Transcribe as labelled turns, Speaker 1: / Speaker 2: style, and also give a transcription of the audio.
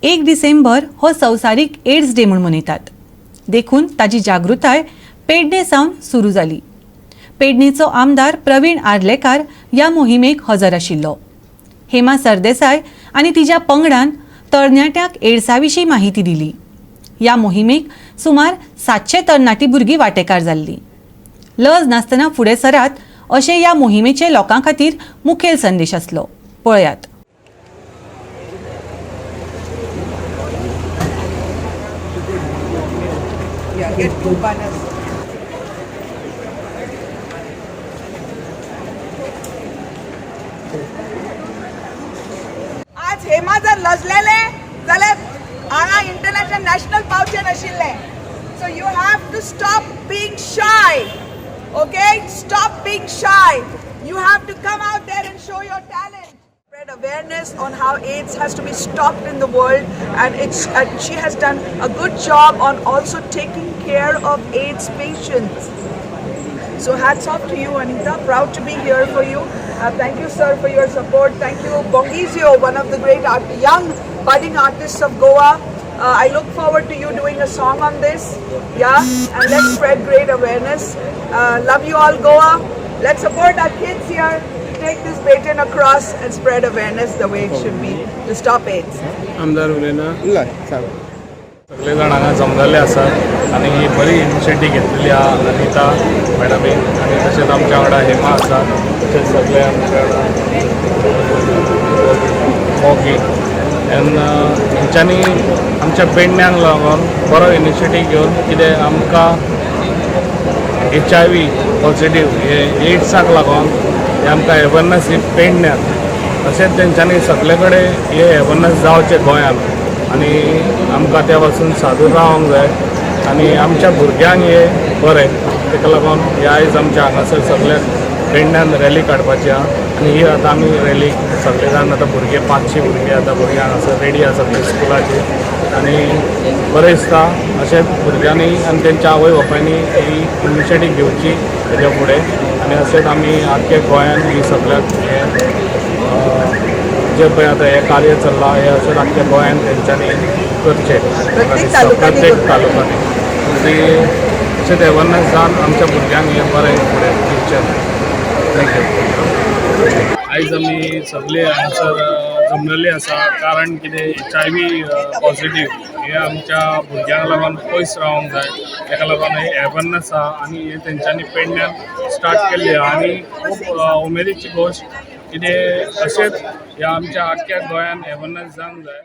Speaker 1: 1 डिसेंबर हो संवसारीक AIDS day म्हूण मनयतात. देखून ताजी जागृताय पेडणे सावन सुरू जाली. पेडणेचो आमदार प्रवीण आर्लेकार ह्या मोहिमेक हजर आशिल्लो. हेमा सरदेसाय आनी तिज्या पंगडान तरणाट्यांक एड्सा विशीं माहिती दिली. ह्या मोहिमेक सुमार 700 तरणाटी भुरगीं वांटेकार जाल्लीं. लज नासतना फुडें सरात अशें ह्या मोहिमेचे लोकां खातीर मुखेल संदेश आसलो. पळयात.
Speaker 2: Yeah, get two banners. आज हेमा जर लजलेले जाल्यार हांगा इंटरनॅशनल नॅशनल पावचे नाशिल्ले. So you have to stop being shy, okay? Stop being shy. You have to come out there and show your talent, spread awareness on how AIDS has to be stopped in the world, and she has done a good job on also taking care of AIDS patients. So hats off to you, Anita. Proud to be here for you. Thank you, sir, for your support. Thank you, Bongizio, one of the great young budding artists of Goa. I look forward to you doing a song on this. Yeah, and let's spread great awareness. Love you all, Goa. Let's support our kids here to take this baton across and spread awareness the way it should be to stop AIDS.
Speaker 3: आमदार उलयना.
Speaker 4: सगळे जाण हांगा जमलेले आसात आनी ही बरी initiative घेतलेली आहा अनिता मॅडमीन आनी तशेंच आमच्या वांगडा हेमा आसा, तशेंच सगळे आमच्या वांगडा मोगी एन हेंच्यांनी आमच्या पेडण्यांक लागून बरो इनिशिएटीव घेवन कितें आमकां एचआयवी पॉझिटीव हे एड्साक लागून हे आमकां अवेरनस ही पेडण्यात, तशेंच तेंच्यांनी सगळे कडेन हे अवेरनस जावचें गोंयांत आनी आमकां त्या पासून सादूर रावंक जाय आनी आमच्या भुरग्यांक हे बरें. ताका लागून हे आयज आमच्या हांगासर सगळ्या पेडण्यान रॅली काडपाची आहा आनी ही आतां आमी रॅली सगळे जाण आतां भुरगे, 500 भुरगे आतां भुरगे हांगासर रेडी आसा सगळे स्कुलाचे आनी बरें दिसता. अशेंच भुरग्यांनी आनी तेंच्या आवय बापायनी ही इनिशिएटीव घेवची हेच्या फुडें आनी अशेंच आमी आख्खे गोंयान ही सगळ्याक हे जे पळय आतां हें कार्य चल्लां, हें अशेंच आख्ख्या गोंयान तेंच्यांनी करचें म्हाका
Speaker 2: प्रत्येक
Speaker 4: दिसता.
Speaker 2: तालुक्यांनी
Speaker 4: प्रत्येक
Speaker 2: करचें.
Speaker 4: तालुक्यांनी ती अशेंच अवेरनस जावन आमच्या भुरग्यांक हें बरें फुडें फ्युचर. Thank you. आयज आमी सगळे हांगासर जमलेले आसा कारण कितें एचआयवी पॉझिटीव हे आमच्या भुरग्यांक लागून पयस रावंक जाय. ताका लागून हे अवेरनस आहा आनी हे तेंच्यांनी पेडण्यान स्टार्ट केल्ली आहा आनी खूब उमेदीची गोश्ट कितें अशेंच ह्या आमच्या आख्ख्या गोंयान अवेरनस जावंक जाय.